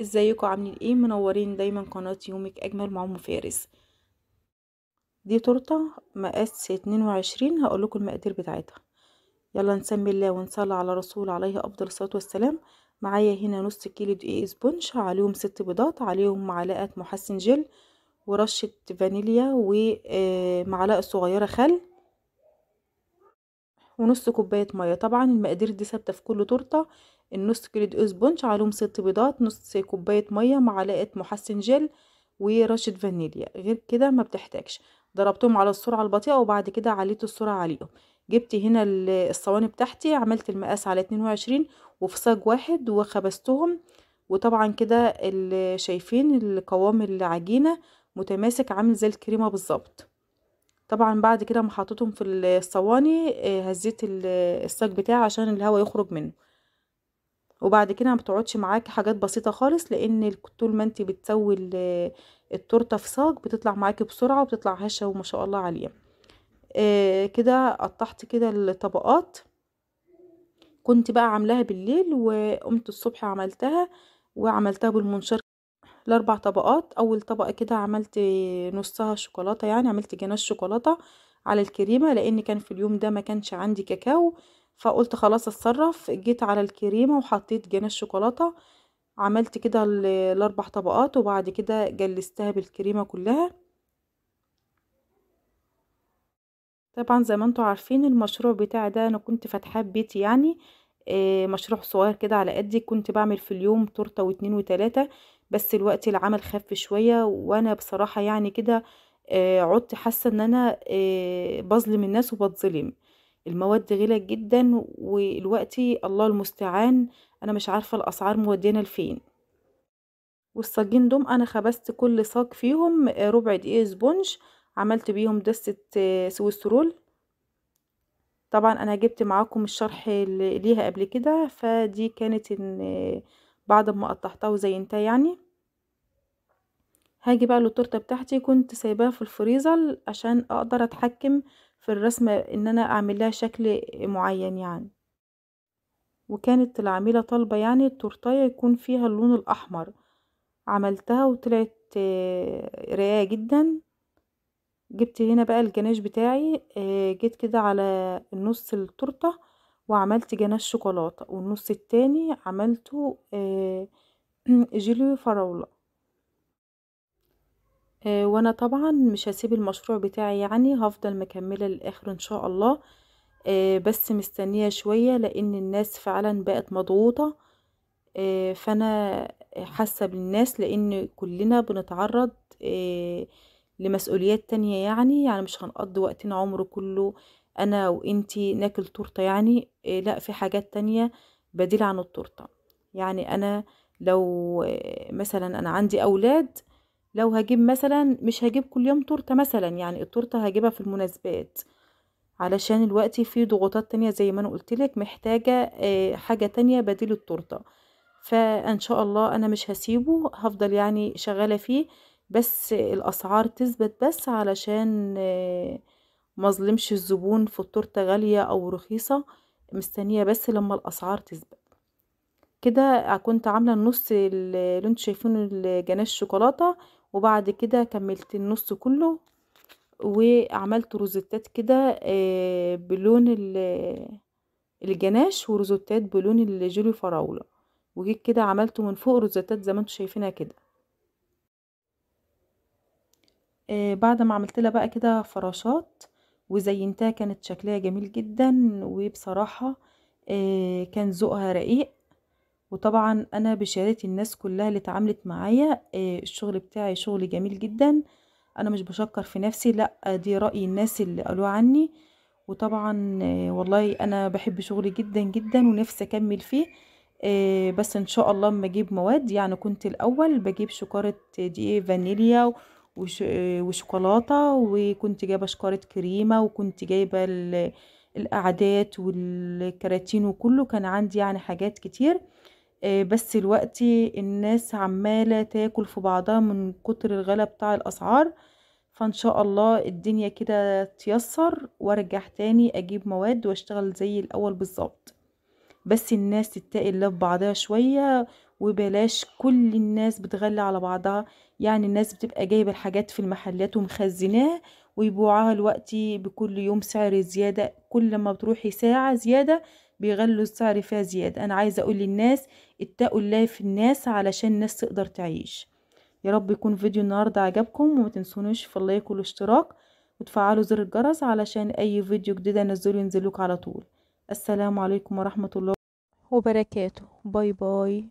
ازيكم عاملين ايه؟ منورين دايما قناة يومك اجمل مع ام فارس. دي تورته مقاس 22، هقول لكم المقادير بتاعتها. يلا نسمي الله ونصلي على رسول عليه افضل الصلاة والسلام. معايا هنا نص كيلو دقيق sponge، عليهم 6 بيضات، عليهم معلقه محسن جل ورشه فانيليا ومعلقة صغيرة خل ونص كوباية مية. طبعا المقادير دي ثابتة في كل تورته. النص كيلو دقيق sponge عليهم 6 بيضات، نص كوباية مية، معلقه محسن جل ورشه فانيليا، غير كده ما بتحتاجش. ضربتهم على السرعة البطيئة وبعد كده عليت السرعة عليهم. جبت هنا الصواني بتاعتي، عملت المقاس على 22 وفي صاج واحد وخبزتهم. وطبعا كده شايفين القوام العجينة متماسك عامل زي الكريمة بالظبط. طبعا بعد كده ما حطيتهم في الصواني هزيت الصاج بتاعي عشان الهواء يخرج منه. وبعد كده ما بتقعدش معاكي حاجات بسيطة خالص، لان طول ما انت بتسوي التورتة في صاج بتطلع معاكي بسرعة وبتطلع هشه وما شاء الله عليها. كده قطعت كده الطبقات، كنت بقى عاملاها بالليل وقمت الصبح عملتها، وعملتها بالمنشار الاربع طبقات. اول طبقه كده عملت نصها شوكولاتة، يعني عملت جناش شوكولاتة على الكريمة، لان كان في اليوم ده ما كانش عندي كاكاو، فقلت خلاص اتصرف. جيت على الكريمة وحطيت جناش شوكولاتة، عملت كده الاربع طبقات، وبعد كده جلستها بالكريمه كلها. طبعا زي ما انتم عارفين المشروع بتاعي ده انا كنت فاتحاه ببيتي، يعني مشروع صغير كده على قدي. كنت بعمل في اليوم تورته واتنين وتلاتة، بس الوقت العمل خف شوية، وانا بصراحة يعني كده عدت حاسه ان انا بظلم الناس وبتظلم. المواد غلت جدا والوقت الله المستعان، انا مش عارفه الاسعار مودينا لفين. والصاجين دوم انا خبزت كل صاج فيهم ربع دقيقة sponge، عملت بيهم دستة Swiss roll. طبعا انا جبت معاكم الشرح اللي ليها قبل كده، فدي كانت إن بعد ما قطعتها وزينتها. يعني هاجي بقى للتورته بتاعتي، كنت سايباها في الفريزر عشان اقدر اتحكم في الرسمة ان انا اعمل لها شكل معين يعني. وكانت العميله طالبه يعني التورتايه يكون فيها اللون الاحمر، عملتها وطلعت رايقة جدا. جبت هنا بقى الجناش بتاعي، جيت كده على النص التورتة وعملت جناش شوكولاتة، والنص التاني عملته جيلي فراوله. وانا طبعا مش هسيب المشروع بتاعي، يعني هفضل مكملة للاخر ان شاء الله، بس مستنيه شوية لان الناس فعلا بقت مضغوطه. فانا حاسه بالناس لان كلنا بنتعرض لمسؤوليات تانية، يعني مش هنقضي وقتنا عمره كله انا وانتي ناكل تورته، يعني لا، في حاجات تانية بديلة عن التورتة. يعني انا لو مثلا انا عندي اولاد، لو هجيب مثلا مش هجيب كل يوم تورته مثلا، يعني التورتة هجيبها في المناسبات، علشان الوقت في ضغوطات تانية زي ما انا قلتلك، محتاجه حاجة تانية بديل التورتة. فان شاء الله انا مش هسيبه، هفضل يعني شغالة فيه، بس الاسعار تثبت، بس علشان ما اظلمش الزبون في التورتة غالية او رخيصة. مستنيه بس لما الاسعار تثبت. كده كنت عامله النص اللي انتوا شايفينه الجناش شوكولاتة، وبعد كده كملت النص كله وعملت روزتات كده بلون الجناش، وروزتات بلون الجيلي فراوله، وجيت كده عملته من فوق روزتات زي ما انتوا شايفينها كده. بعد ما عملت لها بقى كده فراشات وزينتها، كانت شكلها جميل جدا، وبصراحة كان ذوقها رقيق. وطبعا انا بشهادة الناس كلها اللي اتعاملت معايا، الشغل بتاعي شغل جميل جدا، انا مش بشكر في نفسي، لا دي رأي الناس اللي قالوه عني. وطبعا والله انا بحب شغلي جدا جدا ونفسي اكمل فيه، بس ان شاء الله اما اجيب مواد. يعني كنت الاول بجيب شكارة دقيق فانيليا وشوكولاته، وكنت جايبه شكاره كريمة، وكنت جايبه القعدات والكراتين وكله، كان عندي يعني حاجات كتير. بس دلوقتي الناس عماله تاكل في بعضها من كتر الغلا بتاع الاسعار، فان شاء الله الدنيا كده تيسر وارجع تاني اجيب مواد واشتغل زي الاول بالظبط. بس الناس تتقي الله في بعضها شوية وبلاش كل الناس بتغلي على بعضها. يعني الناس بتبقى جايبه الحاجات في المحلات ومخزناها ويبيعوها دلوقتي بكل يوم سعر زيادة، كل ما بتروحي ساعة زيادة بيغلوا السعر فيها زيادة. انا عايزه اقول للناس اتقوا الله في الناس علشان الناس تقدر تعيش. يا رب يكون فيديو النهارده عجبكم، وما تنسونوش في ال like والاشتراك وتفعلوا زر الجرس علشان اي فيديو جديد انزله ينزلوك على طول. السلام عليكم ورحمة الله وبركاته. bye bye.